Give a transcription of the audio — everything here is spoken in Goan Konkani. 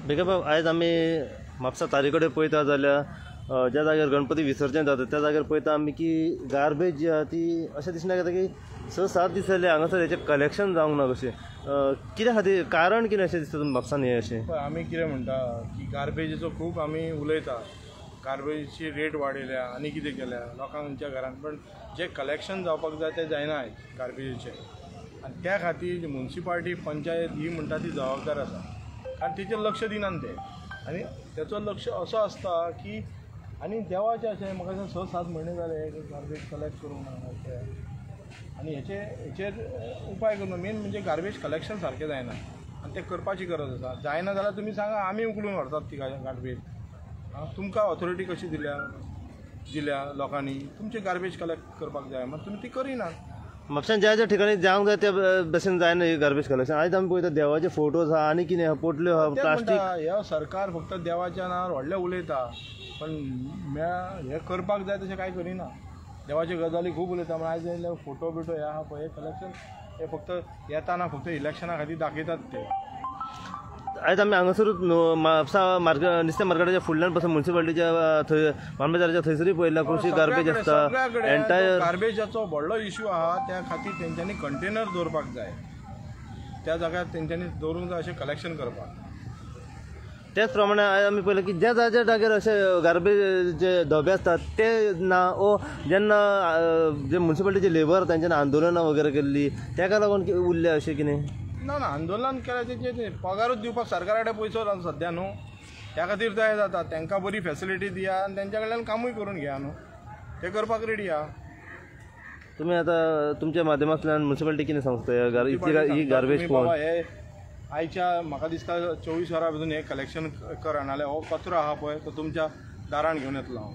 भिके बाब, आयज आमी म्हापसा तारी कडेन पळयता जाल्यार ज्या जाग्यार गणपती विसर्जन जाता त्या जाग्यार पळयता आमी की गार्बेज जी आहा ती अशें दिसना येता की 6-7 दीस जाले हांगासर हेचें कलेक्शन जावंक ना कशें, कित्या खातीर, कारण कितें अशें दिसता तुमकां म्हापसान हें अशें? पळय, आमी कितें म्हणटा की गार्बेजीचो खूब आमी उलयता, गार्बेजीची रेट वाडयल्या आनी कितें केल्या लोकांच्या घरान, पण जें कलेक्शन जावपाक जाय तें जायना आयज गार्बेजीचें. आनी त्या खातीर मुन्सिपाल्टी पंचायत ही म्हणटा ती जबाबदार आसा, कारण तेचेर लक्ष दिनात ते. आनी तेचो लक्ष असो आसता की आनी देवाचें अशें म्हाका दिसता 6-7 म्हयने जाले गार्बेज कलेक्ट करूंक ना ते, आनी हेचेर उपाय करूंक ना. मेन म्हणजे गार्बेज कलेक्शन सारकें जायना आनी तें करपाची गरज आसा. जायना जाल्यार तुमी सांगा, आमी उखलून व्हरतात ती गार्बेज. तुमकां ऑथॉरिटी कशी दिल्या दिल्या लोकांनी, तुमचें गार्बेज कलेक्ट करपाक जाय, मात तुमी ती करिनात. म्हापशान ज्या ज्या ठिकाणी जावंक जाय त्या भशेन जायना ही गार्बेज कलेक्शन. आयज आमी पळयता देवाचे फोटोज आहा आनी कितें आहा, पोटल्यो आहा, प्लास्टीक. हे सरकार फक्त देवाच्या नांवार व्हडलें उलयता, पण हें करपाक जाय तशें कांय करिना. देवाच्यो गजाली खूब उलयता, पण आयज येयले फोटो बिटो हे आहा पळय, हे कलेक्शन हे फक्त येताना फक्त इलेक्शना खातीर दाखयतात ते. आयज आमी हांगासरूच म्हापसा मार्केट नुस्तें मार्केटाच्या फुडल्यान पासून मुन्सिपाल्टीच्या थंय मामलेदाराच्या थंयसरूय पळयल्या खुबशी गार्बेज आसता. एंटायर गार्बेजाचो व्हडलो इश्यू आहा, त्या खातीर तेंच्यांनी कंटेनर दवरपाक जाय, त्या जाग्यार तेंच्यांनी दवरूंक जाय अशें कलेक्शन करपाक. त्याच प्रमाणे आयज आमी पळयलें की ज्या ज्या जाग्यार अशे गार्बेज जे धबे आसतात ते ना, ओ जेन्ना जे मुन्सिपाल्टीचे लेबर तांच्यानी आंदोलनां वगैरे केल्ली तेका लागून उरले अशें कितें ना? ना, आंदोलन केलें तेजें पगारूच दिवपाक सरकारा कडेन पयसो ना सद्या न्हू, त्या खातीर तें जाता. तांकां बरी फेसिलिटी दिया आनी तेंच्या कडल्यान कामूय करून घेया न्हू, तें करपाक रेडी आहा. तुमी आतां तुमच्या माध्यमांतल्यान मुन्सिपाल्टी कितें सांगता ही गार्बेज बाबा हे आयच्या म्हाका दिसता 24 वरां भितर हें कलेक्शन करा, नाल्यार हो कचरो आहा पळय तो तुमच्या दारान घेवन येतलो हांव.